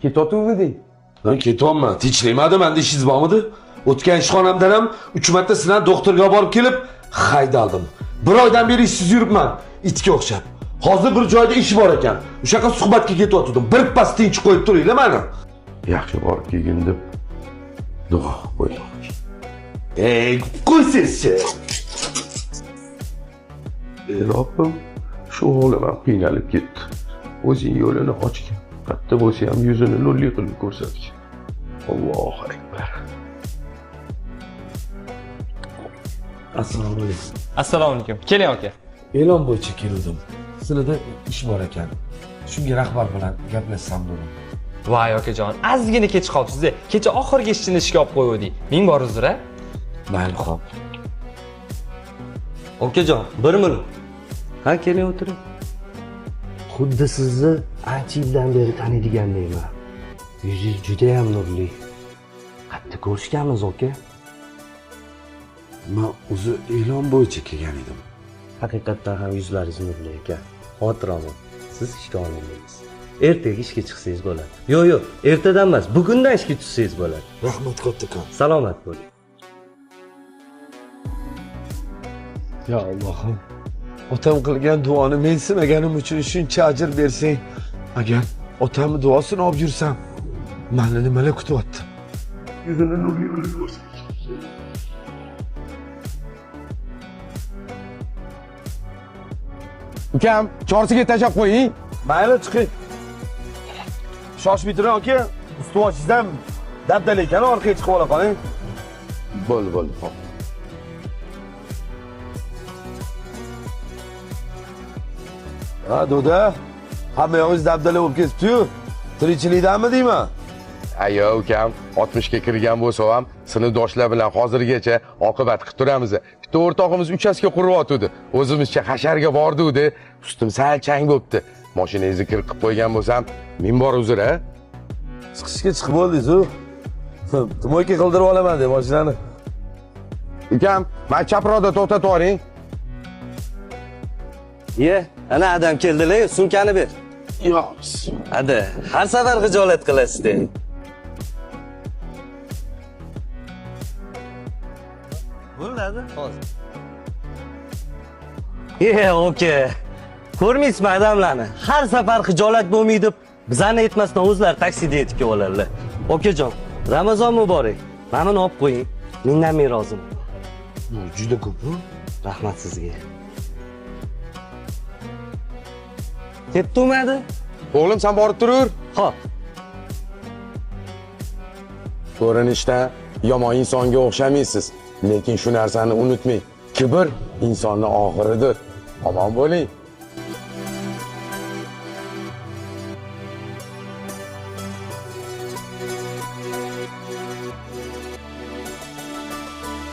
Ketayotganding. Lan ketyapman. Tinchlikmadi, menda ishingiz bormidi? O'tgan ishxonamdan ham 3 marta sizlarni doktorga borib kelib haydaldim. Bir oydan beri ishsiz yuribman, itga o'xshab. Hozir bir joyda ish bor ekan. O'sha yoqqa suhbatga ketyotgandim. Bir pas tinch qo'yib turinglar mani. Yaxshi borib kelgin deb duo qilib qo'ying. Ey, qo'ysangchi. Robbim, shu o'g'lim ham qiynalib ketdi. O'zing yo'lini ochgin. Qatta bo'lsa ham yuzini nurli qilib ko'rsatgin. Allohu akbar. Assalomu alaykum. Assalomu alaykum. Keling aka. E'lon bo'yicha keldim. Sizlarda ish bor ekan. Shunga rahbar bilan gaplashsam bo'ladi. Voy akajon, ozgina kech qolibsiz. Kecha oxirgi ishchini ishga olib qo'yuvdik. Ming bor uzr a. Mayli, xo'p. Okajon, bir minut. Ha, keling o'tiring. Xuddi sizni ancha yildan beri taniydigandayman. Yuzingiz juda ham nurli. Qayerda ko'rishganmiz, aka? Men o'zi e'lon bo'yicha kelgan edim. Haqiqatdan ham yuzlaringiz nurli ekan. Xotir omon. Siz ishga olindingiz. Ertaga ishga chiqsangiz bo'ladi. Yo'q, yo'q, ertadan emas, bugundan ishga tushsangiz bo'ladi. Rahmat kattakon. Salomat bo'ling. Ya Allohim, otam qilgan duoni mensimaganim uchun shuncha ajr bersang, agar otamni duosini olib yursam, meni nimalar kutyapti? Yuzini nurli qilib ko'rsatgin. Ukam, chorsiga tashlab qo'ying. Mayli, chiqing. Shoshmay turing aka, ustuvosingizdan dabdala ekan, orqaga chiqib ola qoling. Bo'ldi, bo'ldi. Xo'p. Ha, doda, hamma yog'ingiz dabdala bo'lib ketibdi-yu. Tirikchilikdanmi deyman? Ayo ukam, 60 ga kirgan bo'lsa ham sinfdoshlar bilan hozirgacha oqibat qilib turamiz. Bitta o'rtog'imiz uchastka quryotdi. O'zimizcha hasharga bordi-da, ustim sal chang bo'pti. Mashinangizni kir qilib qo'ygan bo'lsam, ming bor uzr a. Chiqishga chiqib bo'ldingiz-u. Timoyka qildirib olaman deb mashinani. Ukam, men chaproqda to'xtatib yuboring. Ye, ana adam keldilar, sumkani ber. Yo'q. Hadi, har safar xijolat qilasiz-da. Bo'ladi, hozir. Ye, oka. Ko'rmaysizmi odamlarni? Har safar xijolat bo'lmaydi deb bizani aytmasdan o'zlari taksida yetib kelib oladilar. Okajon, Ramazon muborak. Mana buni olib qo'ying. Mendan men roziman. Juda ko'p-ku. Rahmat sizga. Ketdimadi? O'g'lim, sen borib turur. Xo'p. Ko'rinishdan yomon insonga o'xshamaysiz, lekin shu narsani unutmang. Kibr insonning oxiridir. Omon bo'ling.